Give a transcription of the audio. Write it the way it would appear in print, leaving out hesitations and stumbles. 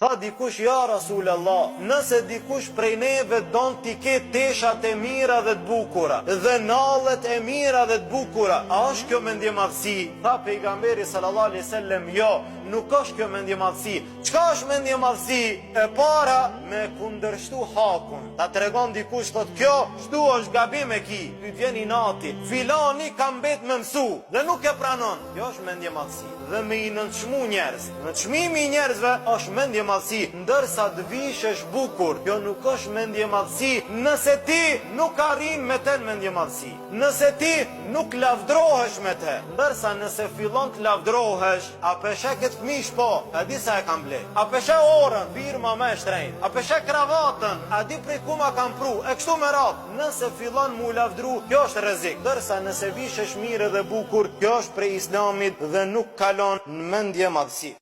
Tha dikush ja Rasulallah, nëse dikush prej neve don t'i ketë teshat e mira dhe të bukura, dhe nallet e mira dhe të bukura, a është kjo mendjemadhësi? Tha Pejgamberi sallallahu alejhi sellem, jo, nuk është kjo mendjemadhësi. Çka është mendjemadhësi? E para, me kundërshtu hakun. Ta tregon dikush thotë kjo, kështu është gabim e ki, ty të vjen inati. Filani ka mbet me mësu dhe nuk e pranon. Kjo është mendjemadhësi. Dhe me i nënçmu njerëz. Nënçmimi i njerëzve është mendjemadhësi, ndërsa të vishesh bukur, kjo nuk është mendjemadhësi nëse ti nuk arrin me te në mendjemadhësi, nëse ti nuk lavdrohesh me te, ndërsa nëse fillon të lavdrohesh, a pe sheh këtë këmishë po, a di sa e kam ble, a pe sheh orën, firma më e shtrenjtë, a pe sheh kravatën, a di prej ku ma kanë pru, e kështu me radhë. Nëse fillon m'u lavdru, kjo është rrezik, ndërsa nëse vishesh mirë edhe bukur, kjo është prej Islamit dhe nuk kalon në mendjemadhësi.